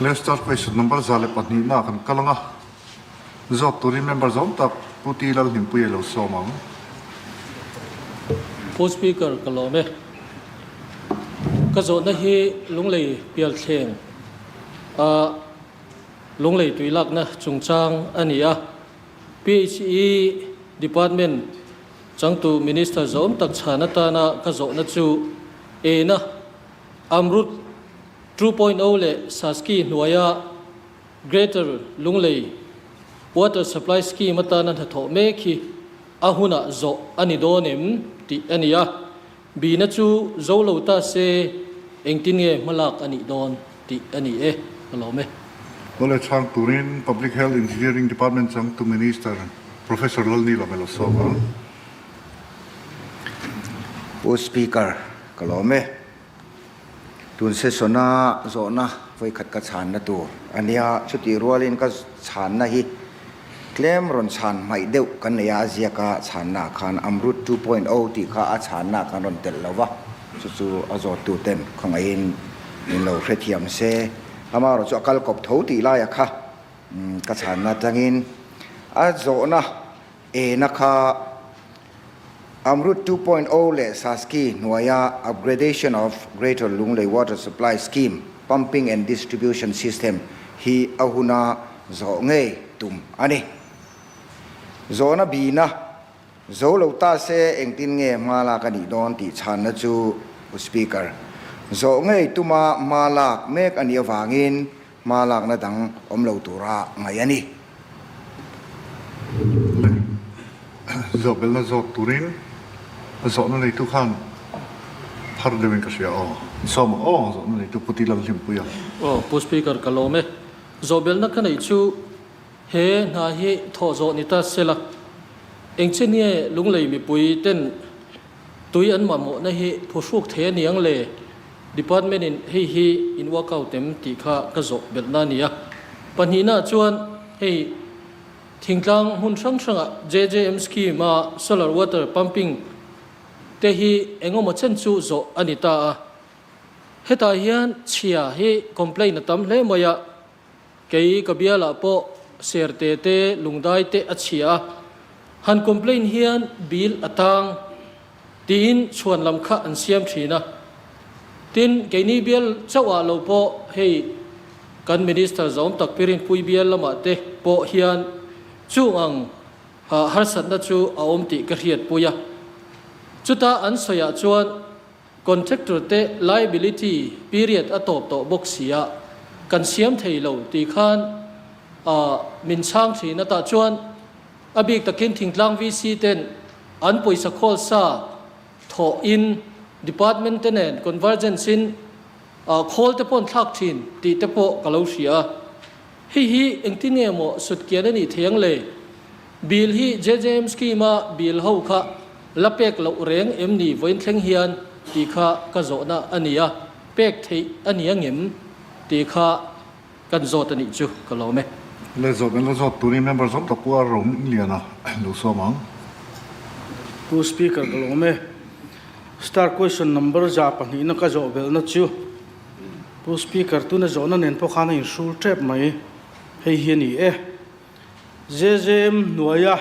Lester question number 102 na kan kal anga. Zawt turin member zawm tak Pu T Lalhlimpuia lo sawm ang. Pu Speaker ka lawm e. Ka zawhna hi Lunglei pialthleng a Lunglei tuilakna chungchang a ni a. PHE Department changtu Minister zawm tak chhan atana ka zawhna chu ena Amrut 2.0 leh Saski hnuaia Greater Lunglei Water Supply Scheme atana hnathawh mek hi a hunah zawh a ni dawn em tih a ni a, bihna chu zo lo ta se engtin nge hmalak a nih dawn tih a ni e, ka lawm e. Awle chhang turin Public Health Engineering Department changtu Minister Professor Lalnila Melosova. Pu Speaker, ka lawm e. Tun session-a zawhna vawikhat ka chhanna tur a nia, chutih rualin ka chhanna hi tlem rawn chhan hmaih deuh kan nei a, a ziaka chhannaah khan Amrut 2.0 tih kha a chhannaah khan rawn telh lo va, chu chu a zawttuten khawngaihin min lo hrethiam se, amaherawhchu chu a kal kawp tho tih laia kha ka chhanna atangin a zawhna Ena kha Amrut 2.0 leh Saski hnuaia Upgradation of Greater Lunglei Water Supply Scheme Pumping and Distribution System hi a huna zawh ngei tum a ni. Zawhna bihna zo lo ta se engtin nge hma lak a nih dawn tih chhanna chu Pu Speaker, zawh ngei tuma hma lak mek a nih avangin Hma lakna dang awm lo tura ngaih a ni. Le zawh belna zawk turin a zawhna neitu khan phar deuhin ka hria aw. Sawm aw zawhna neitu Pu Ti Lalhlimpuia. Aw Pu Speaker ka lawm e. Zawh belna ka neih chu he hna hi thawh zawh ni ta sela. Engchen nge Lunglei mipui ten Tui an mamawhna hi phuhruk thei a niang le? Department in hei hi in work out em tih kha ka zawh belhna a ni a. Pahnihna chuan hei thingtlang hmun hrang hrangah JJM scheme a solar water pumping te hi engemaw chen chu zawh a ni ta a. Hetah hian chhia hi complaint a tam hle mai a. Kei ka bialah pawh serte te lungdai te a chhia a, han complain hian bill a tang tiin chhuan lam kha an siam thin a. Tin, keini bial chauh ah lo pawh hei kan Minister zawm tak Pirinpui bial lamah te pawh hian chung ang harsatna chu a awm tih ka hriatpui a. Chuta an sawiah chuan Contractor te liability period a tawp tawh bawk si a, kan siam thei lo tih khan min chhang thin a tah chuan a bik takin thingtlang VC ten an pawisa khawl sa thawh in department te nen convergence in khawl te pawh an thlak thin tih te pawh ka lo hria a. Hei hi engtin nge maw sutkian a nih thei ang le? Bill hi JJM scheme a bill ho kha La pek loh reng em ni vawiin thleng hian tih kha ka zawhna a ni a, pek theih a ni angem tih kha kan zawt a nih chu ka lawm e. Le zawt kan la zawt turin member zawm tak pawh a rawm lian a lo sawm ang. Pu Speaker ka lawm e. Star question number 200 na ka zawh belhna chu Pu Speaker tuna zawhna nen pawh khan a inhrul tep mai hei hi a ni e. JJM hnuaia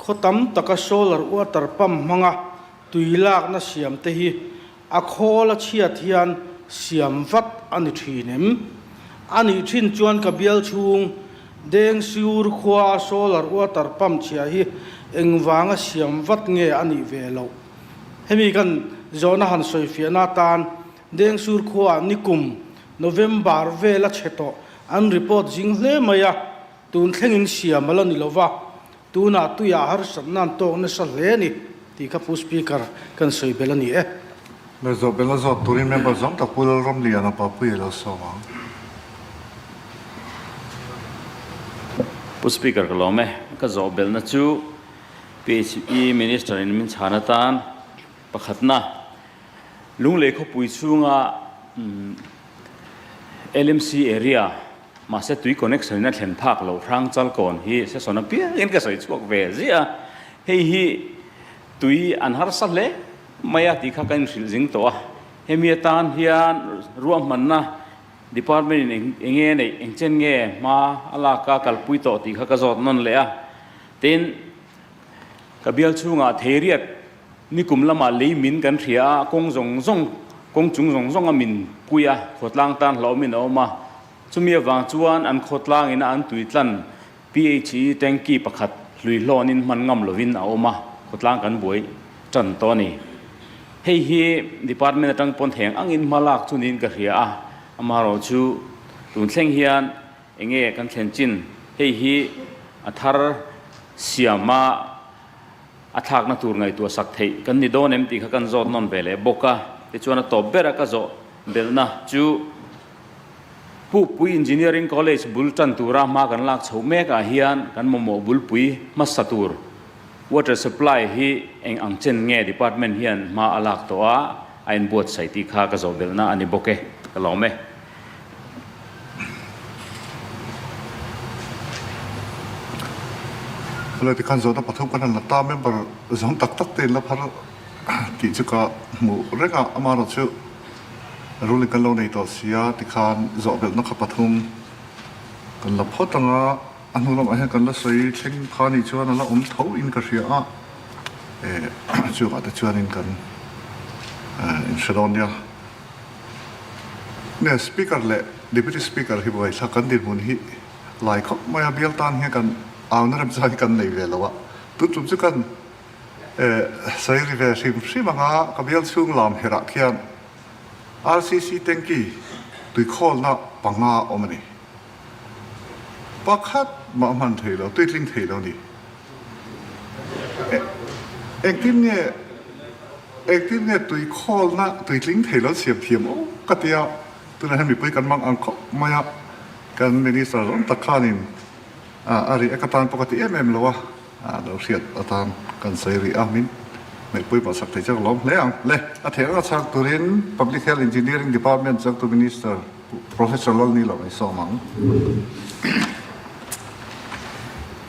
Khaw tam taka solar water pump hmanga tui lakna siam te hi a khawl a chhiat hian siam vat a ni thin em? A nih thin chuan ka bial chhung Dengsiur khua a solar water pump chhia hi engvanga siam vat nge a nih ve loh? Hemi kan zawhna han sawifiahna atan Dengsiur khua ah nikum November vel a chhe tawh an report zing hle mai a, tun thlengin siam a la ni lova, Tunah tuiah harsatna an tawk nasa hle a ni tih kha Pu Speaker kan sawi belh a ni e. Le zawh belh a zawt turin member zawng tak Pu Lalramliana Papuia lo sawm ang. Pu Speaker ka lawm e. Ka zawh belhna chu PHE Minister in min chhan atan pakhatna Lunglei khawpui chhunga LMC area Mahse tui connection in a thlen phak loh hrang chal kawn hi session apiangin ka sawi chhuak ve ziah a, hei hi tui an harsa hle mai a tih kha ka inhrilh zing tawh a, hemi atan hian ruahmanna Department in eng enge neih, eng chen nge hma a lak a kalpui tawh tih kha ka zawt nawn leh a. Tin, ka bial chhungah theiriat nikum lamah lei min kan hria a, kawng zawng zawng, kawng chung zawng zawng a min pui a, khawtlang tan hlauhawmin a awm a. Chumi avang chuan an khawtlang ina an tui tlan PHE tanky pakhat hlui hlawnin hman ngam lovin a awm a, khawtlang kan buai tan tawh a ni. Hei hi department atang pawn theng angin hma lak chu niin ka hria a, amaherawhchu tun thleng hian enge kan thlen chin hei hi a thar siama a thlakna tur ngaihtuah sak theih kan ni dawn em tih kha kan zawt nawn ve leh bawk a, tichuan a tawp bera ka zawh belhna chu Pukpui Engineering College bul tan tura hma kan lak chhoh mek ah hian kan mamawh bulpui hmasa tur water supply hi eng ang chen nge department hian hma a lak tawh a, a inbuatsaih tih kha ka zawh belhna a ni bawk e, ka lawm e. Hello tikhan zawhna pathum kan han la ta member zawng tak tak te in la phar tih chu ka hmuh reng a, amaherawhchu Ruling kan lo nei tawh sia tikhan zawh belhna kha pathum kan la phawt ang a, a hnu lamah hian kan la sawi thleng kha nih chuan a la awm tho in ka hria a, eh chuvah te chuanin kan inhre dawn nia. Nge Speaker leh Deputy Speaker hi buaithlak kan dinhmun hi lai khawp mai a, bial tan hian kan auna remchang hi kan nei ve lo a, tun tum chu kan Sawi ri ve hrim hrim anga ka bial chhung lam herah khian RCC tanky tuikhawlna panga awm a ni. Pakhat mah hman thei lo, tuitling thei lo ni. Engtin nge engtin nge tuikhawlna tuitling thei lo siam thiam aw ka tia, tunah hian mipui kan mang ang khawp mai a, kan minister zawng tak khanin a ri ek atan pawh ka ti em em lo a. A lo hriat atan kan sawi rih a, min ngaihpui pah sak thei chu ka lawm hle ang. Le, a theih anga chhak turin Public Health Engineering Department changtu Minister Professor Lalnilo a sawm ang.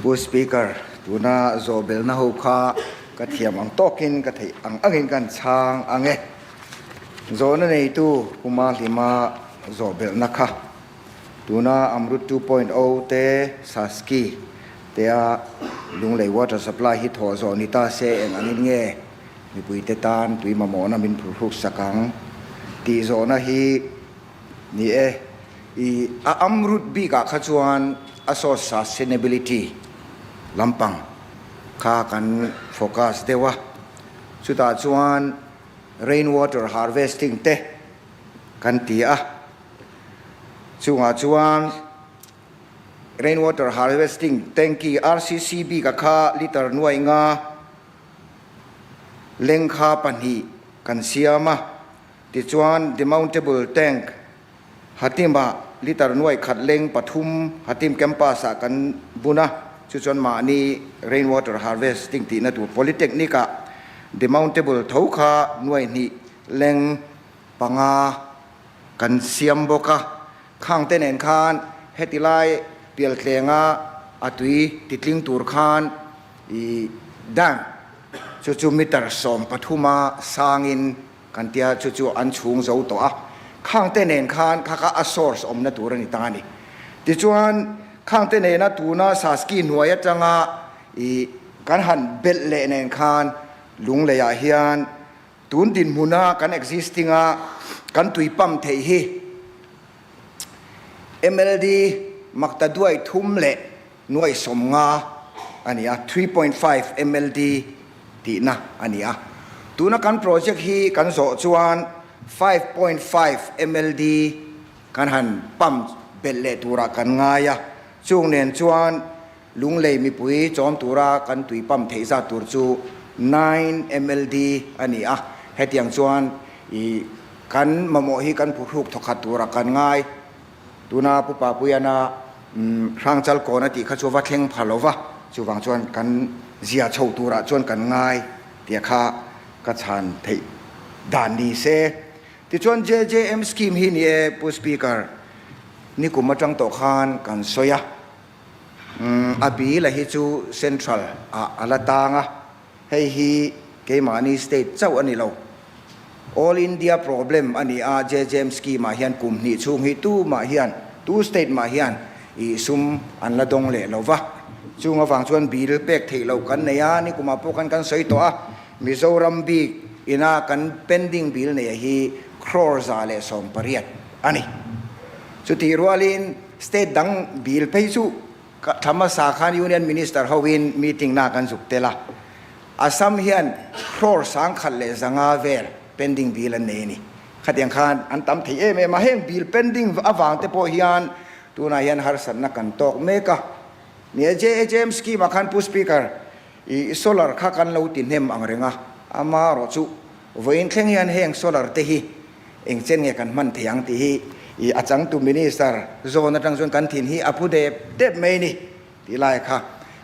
Pu Speaker, tuna zawhbelna ho kha ka thiam ang tawkin ka theih ang angin kan chhang ang e. Zawhna neitu Pu Mahlima zawhbelna kha Tuna Amrut 2.0 te Saski tea Lunglei water supply hi thawh zawh ni ta se eng angin nge mipuite tan tui mamawhna min phurhruk sak ang tih zawhna hi ni e. I a Amrut bikah kha chuan a source sustainability lampang kha kan focus deuh a, chutah chuan rain water harvesting te kan ti a. Chungah chuan Rain Water Harvesting Tanky RCC bika kha litre nuai nga leng kha pahnih kan siam a, tichuan Demountable Tank Hatim-ah litre nuai khat leng pathum Hatim Campus-ah kan bun a, chu chuan mahni Rain Water Harvesting tihna tur Polytechnic-ah Demountable tho kha nuai hnih leng panga Kan siam bawk a, khangte nen khan heti lai pialtlenga a tui titling tur khan i dam chu chu meter 13 sangin kan tia chu chu an chhung zo tawh a, khangte nen khan kha kha a source awmna tur a ni ta a ni. Tichuan khangte nena tuna Saski hnuai atanga i kan han belh leh nen khan Lungleiah hian Tun dinhmuna kan existing a kan tui pump theih hi MLD makta duai thum leh nuai 50 a ni a, 3.5 MLD tihna a ni a. Tuna kan project hi kan zawh chuan 5.5 MLD kan han pump belh leh turah kan ngai a, chung nen chuan Lunglei mipui chawm tura kan tui pump theih zat tur chu nine MLD a ni a, hetiang chuan i kan mamawh hi kan phuhruk thawkhat tura kan ngai. Tuna Pu Papuiana Hrangchal kawn a tih kha chu va thleng pha lo va, chuvang chuan kan zia chho turah chuan kan ngai tia kha ka chhan theih dan ni se. Tichuan JJM scheme hi ni e Pu Speaker, nikum atang tawh khan kan sawi a. A bil a hi chu Central ah a la tang a, hei hi keimahni state chauh a ni lo. All India problem a ni a, JJM scheme ah hian kum hnih chhung hi tu mah hian, tu state mah hian ih sum an la dawng leh lo va. Chung avang chuan bill pek theih loh kan nei a, nikumah pawh khan kan sawi tawh a, Mizoram bik ina kan pending bill neia hi crore 118 a ni. Chutih rualin state dang bill phei chu thla hmasa khan Union Minister hoin meeting na kan zuk tel a, Assam hian crore 1105 vel pending bill an nei a ni. Khatiang khan an tam thei em em a, heng bill pending avang te pawh hian tunah hian harsatna kan tawk mek a. Ni e, JHM scheme ah khan Pu Speaker, i solar kha kan lo ti hnem ang reng a, amarawh chu vawiin thleng hian heng solar te hi eng chen nge kan hman thei ang tih hi i a changtu Minister zawn atang chuan kan thin hi a phu dep dep mai a ni tih lai kha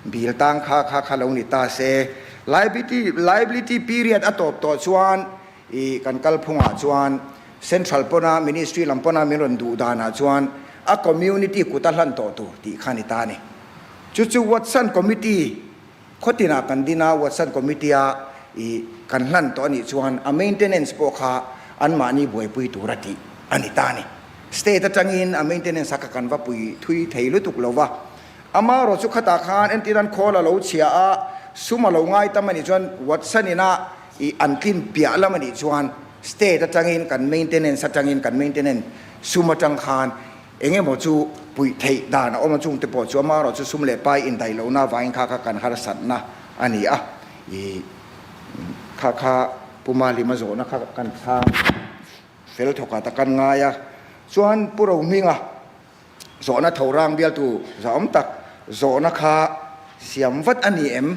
bill tang kha kha kha lo ni ta se. Liability liability period a tawp tawh chuan i kan kalphungah chuan Central pawna Ministry lam pawna min rawn duh danah chuan a community kut a hlan tawh tur tih kha a ni ta a ni. Chu chu Watson Committee khawtinah kan din a, Watson Committee-a i kan hlan tawh a nih chuan a maintenance pawh kha anmahni buaipui tur a tih a ni ta a ni. State atangin a maintenance a kha kan va pui thui thei lutuk lo va. Amaherawh chu khatah khan entir an khawl a lo chhia a, sum a lo ngai tam a nih chuan Watson ina i an tlin piah lam a nih chuan state atangin kan maintenance atangin kan maintenance sum atang khan Eng emaw chu puih theih dan a awm a, chungte pawh chu amaherawh chu sum leh pai indaih lohna avangin kha kha kan harsatna a ni a, i kha kha Pu Malima zawhna kha kan chhang fel thawkah tak kan ngai a, chuan Pu Rohminga zawhna tho rang bialtu zahawm tak zawhna kha siam vat a ni em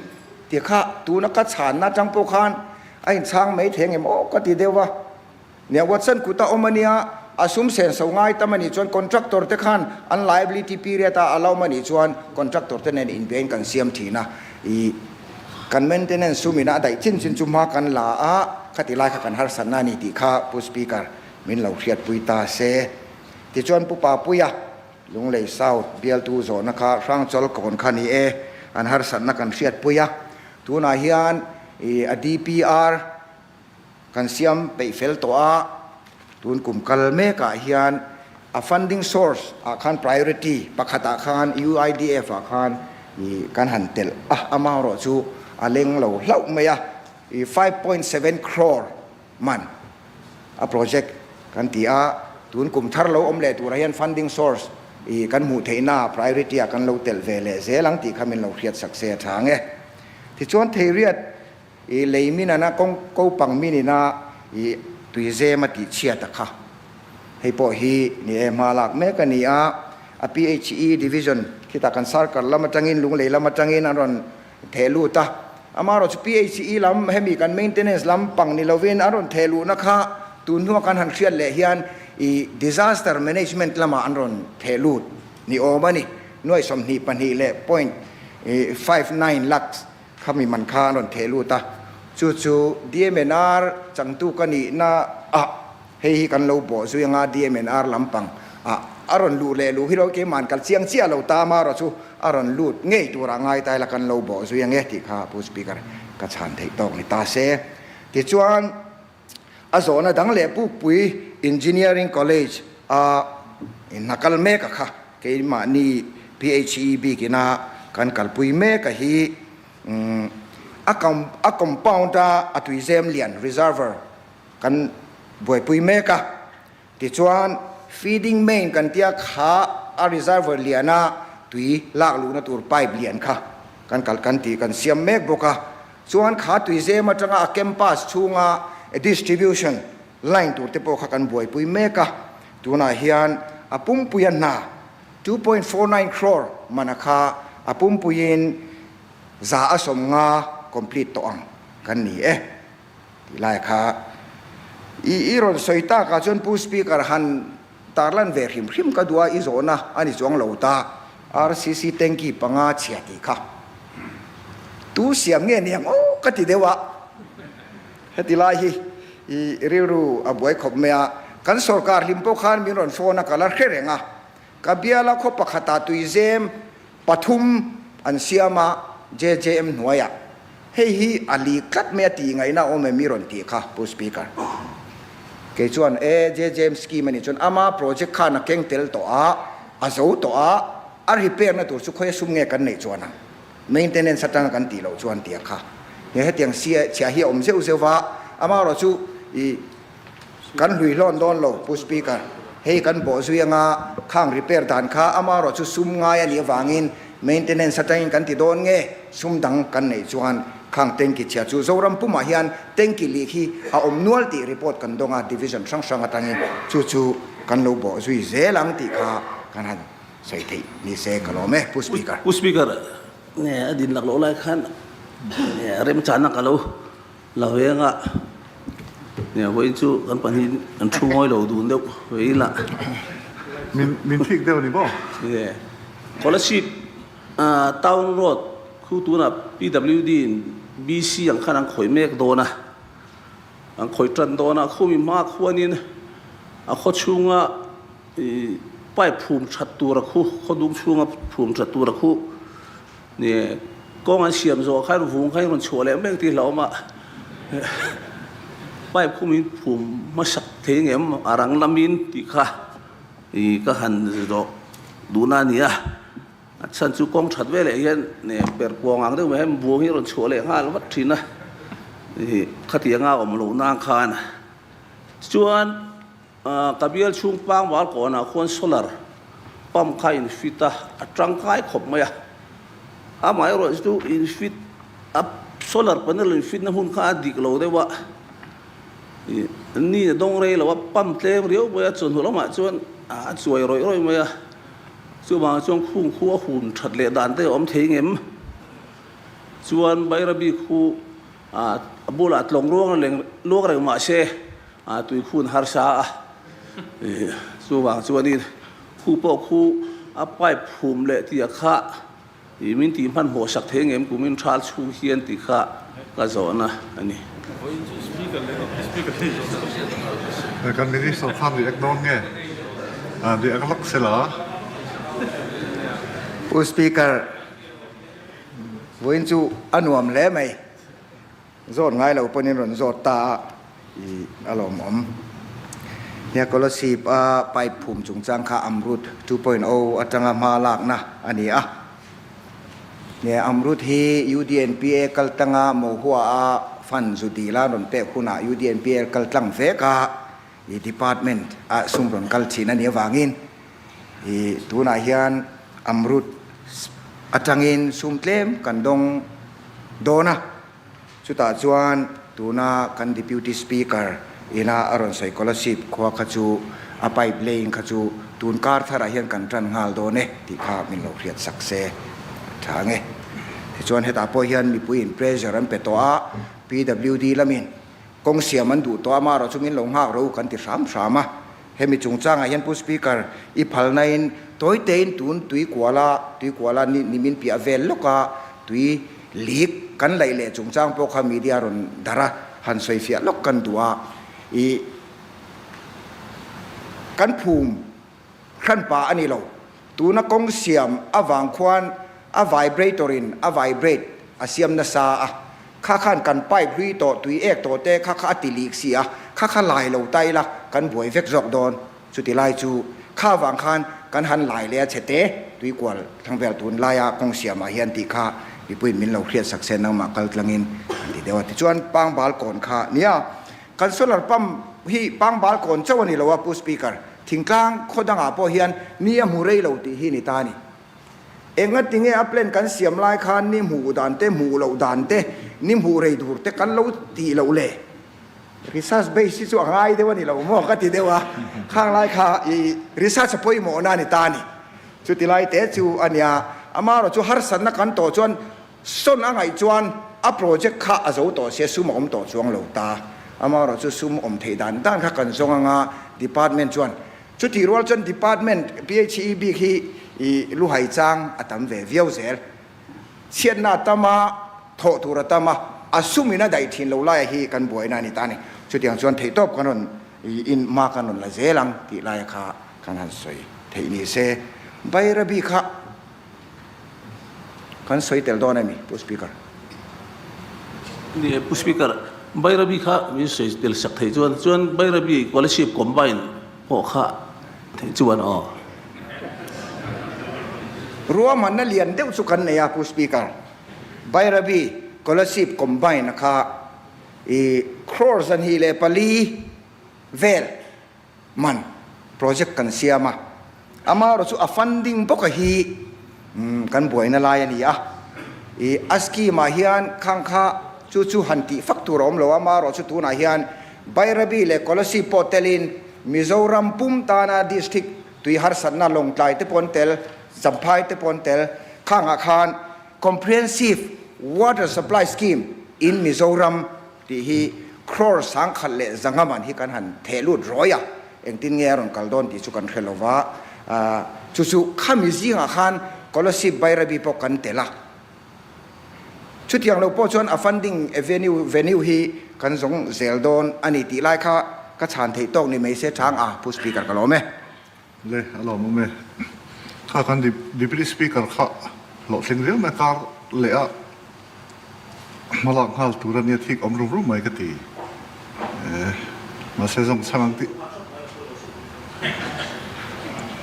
tih kha tuna ka chhanna atang pawh khan a inchhang mai thei ang em aw ka ti deuh a. Nia Watson kuta awm a nia, a sum senso ngai tam a nih chuan contractor te khan an liability period a a awm a nih chuan contractor te nen inbiain kan siam thin a, i kan maintenance sum ina a daih chin chin chu hma kan la a, khati lai kha kan harsatna a ni tih kha Pu Speaker min lo hriatpui ta se. Tichuan Pu Papuia, Lunglei South bialtu zawhna kha Hrangchawl kawn kha ni e, an harsatna kan hriatpui a, tunah hian i a DPR, Kan siam peih fel tawh a, tun kum kal mekah hian a funding source ah khan priority pakhat ah khan UIDF ah khan i kan han telh a, amaherawh chu a leng lo hlauh mai a, i 5.7 crore man a project kan ti a, tun kum thar lo awm leh turah hian funding source i kan hmuh theihna priority ah kan lo telh ve leh zel ang tih kha min lo hriat sak se a tha ang e. Tichuan Theiriat I lei min ana kawng ko pang min ina i tui zem a tih chhiat a kha. Hei pawh hi ni e hma lak mek a ni a, a PHE division khitah kan sarkar lam atangin Lunglei lam atangin an rawn theh lut a, amaherawh chu PHE lam hemi kan maintenance lam pang ni lovin an rawn theh luhna kha tun hnua kan han hriat leh hian i disaster management lamah an rawn theh lut ni awm a ni, nuai 22 leh point 59 lakhs. Khami man kha an rawn theh lut a, chu chu DMNR changtu ka nihna ah hei hi kan lo bawh zui anga DMNR lampang ah a rawn luh leh luh hi lo keima'n kal chiang chiah lo ta amaherawh chu a rawn lut ngei turah ngai ta ila kan lo bawh zui ange tih kha Pu Speaker ka chhan theih tawk ni ta se. Tichuan a zawhna dang leh Pukpui Engineering College a hna kal mek a kha keimahni PHE bikina kan kalpui mek a hi a a compound a a tuizem lian reservoir kan buaipui mek a tichuan feeding main kan tia kha a reservoir liana tui lak luhna tur pipe lian kha kan kal kan tih kan siam mek bawk a. Chuan kha tuizem atanga a campus chhunga distribution line tur te pawh kha kan buaipui mek a, tunah hian a pumpuia hna 2.49 crore mana kha a pumpuiin 150 complete tawh ang kan ni e tih lai kha i rawn sawi takah chuan Pu Speaker han tarlan ve hrim hrim ka duh a, i zawhna a ni chuang lo ta. RCC tanky panga chhia tih kha tu siam nge ni ang aw ka ti deuh a, heti lai hi i rilru a buai khawp mai a, kan sorkar hlim pawh khan min rawn phone a ka la hre reng a, ka biala khaw pakhatah tuizem pathum an siam a JJM hnuaiah hei hi a li tlat mai a tih ngaihna awm em i rawn tih kha Pu Speaker. Kei chuan e JJM scheme a nih chuan ama project khan a keng tel tawh a, a zo tawh a, a repair na tur chu khawi a sum nge kan neih chuan ang? Maintenance atanga kan tih loh chuan tia kha. Nge hetiang sia chhia hi a awm zeuh zeuh va, amaherawhchu i kan hlui hlawn dawn lo Pu Speaker, hei kan bawh zui anga khang repair dan kha amaherawhchu sum ngai a nih avangin maintenance atangin kan ti dawn nge sum dang kan neih chuan khang tanki chhia chu Zoram pumah hian tanki lih hi a awm nual tih report kan dawng a division hrang hrang atangin chu chu kan lo bawh zui zel ang tih kha kan han Sawi theih ni se ka lawm e Pu Speaker. Pu Speaker, nge a din lak loh lai khan nge remchana ka lo la ve anga nge vawiin chu kan pahnih kan thu ngawi lo dun deuh ve ila. Min min thik deuh ni maw? Nge Kolasib Town Road khu tunah PWD in BC ang khan an khawih mek dawn a, an khawih tan dawn a, khumi hma khuanin a khaw chhunga I pipe phum that tur a khu, khawdung chhunga phum that tur a khu ni kawng an siam zawh khan vung kha in rawn chhuah leh mek tih hlauhawm a, pipe khu min phum hmasak thei ngem a rang lamin tih kha i ka han zawh duhna a ni a, a chhan chu kawng that veleh hian per kuang ang deuh mai hian vung hi a rawn chhuah leh nghal vat thin a, i khatianga awm loh nan khan chuan. Ka bial chhung pangval kawnah khuan solar pump kha in fit a, a tangkai khawp mai a. Amaherawh chu in fit a solar panel in fit na hmun kha a dik lo deuh a, ni a dawng rei lo a, pump tlem riau mai a, chawhnu lamah chuan a chuai rawih rawih mai a. Chuvang chuan khung khu a hun that leh dan te a awm thei ngem? Chuan Bairabi khu a bulah tlawng ruang reng luak reng mah se, A tui khun harsa a, chuvang chuanin khu pawh khu a pipe phum leh tih a kha ih min tih hmanhmawh sak thei ngem kumin thal chhung hian tih kha ka zawhna a ni. Kan Minister khan react dawn nge? React lak sela. Pu Speaker, vawiin chu a nuam hle mai. Zawt ngai lo pawhin rawn zawt ta a, i a lawmawm. Nia Kolasib a pipe phum chungchang kha Amrut 2.0 atanga hma lakna a ni a. Nia Amrut hi UDNPA kal tanga Mohua a fund zu dil a rawn pek hunah UDNPA kal tlang vek a, i department ah sum rawn kal thin a nih avangin i tunah hian Amrut atangin sum tlem kan dawng dawn a, chutah chuan tuna kan Deputy Speaker ina a rawn sawi Kolasib khua kha chu a pipe laying kha chu tun kar tharah hian kan tan nghal dawn e tih kha min lo hriat sak se a tha ang e. Tichuan hetah pawh hian mipuiin pressure an pe tawh a, PWD lamin Kawng siam an duh tawh a, amaherawh chu min lo nghak ro kan ti hram hram a. Hemi chungchangah hian Pu Speaker, i phalnain tawi tein tun tui kuala, tui kuala ni ni min piah vel lawk a, tui leak kan laih leh chungchang pawh kha media rawn darh a, han sawi fiah lawk kan duh a. I kan phum hranpa a ni lo. Tuna kawng siam avang khuan a vibrator in a vibrate a siam nasa a, kha khan kan pipe hlui tawh tui ek tawh te kha kha a ti lik si a, kha kha lai lo ta ila kan buai vek zawk dawn. Chuti lai chu kha avang khan kan han lai leh a chhe te tui kual thlang vel tun laia kawng siamah hian tih kha mipuiin min lo hriat sak se nangmah kal tlangin an ti deuh a. Tichuan pangbal kawn kha nia kan solar pump hi pangbal kawn chauh a ni lo a Pu Speaker. Thingtlang khaw dangah pawh hian ni a hmu rei lo tih hi ni ta a ni. Engati nge a plan kan siam lai khan ni hmuh dan te, hmuh loh dan te, ni hmuh rei tur te kan lo tih loh le? Research base hi chu a ngai deuh a ni lo maw ka ti deuh a, khang lai kha i research a pawimawhna a ni ta a ni. Chuti lai te chu a nia, amaherawh chu harsatna kan tawh chuan Sawn a ngaih chuan a project kha a zo tawh sia sum a awm tawh chuang lo ta. Amaherawh chu sum awm theih dan dan kha kan zawng anga department chuan chutih rual chuan department PHE bik hi i luhai chang a tam ve viau zel. Chhiatna a tam a, thawh tur a tam a, a sum in a daih thin lo laia hi kan buaina a ni ta a ni. Chutiang chuan theihtawp kan rawn in hma kan rawn la zel ang tih laia kha kan han sawi theih ni se. Bairabi kha. Kan sawi tel dawn a mi, Pu Speaker? Ni e, Pu Speaker. Bairabi kha min sawi tel sak theih chuan chuan Bairabi Kolasib Combine pawh kha theih chuan aw. Ruahmanna lian deuh chu kan nei a Pu Speaker. Bairabi Kolasib Combine a kha i crore 204 vel man project kan siam a, amaherawh chu a funding bawka hi kan buaina lai a ni a, i a scheme ah hian khang kha chu chu han tih fak tur a awm lo a, amaherawh chu tunah hian Bairabi leh Kolasib pawh telin Mizoram pum tana district tui harsatna Lawngtlai te pawh an tel, Champhai te pawh an tel, khangah khan Comprehensive Water Supply Scheme in Mizoram Tih hi crore 1500 man hi kan han theh lut rawi a, engtin nge a rawn kal dawn tih chu kan hre lo va, chu chu khami zingah khan Kolasib Bairabi pawh kan tel a. Chutiang lo pawh chuan a funding avenue venue hi kan zawng zel dawn a ni tih lai kha ka chhan theih tawk ni mai se chang a, Pu Speaker ka lawm e. Le, a lawmawm e. Kha kan Deputy Speaker kha hlawhtling riau mai kar leh a hmalak nghal tur a nia thik awm rum rum mai ka ti. Mahse zawng chhang ang tih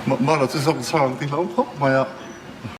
Mahla chu zawng chhang ang tih hlauhawm khawp mai a.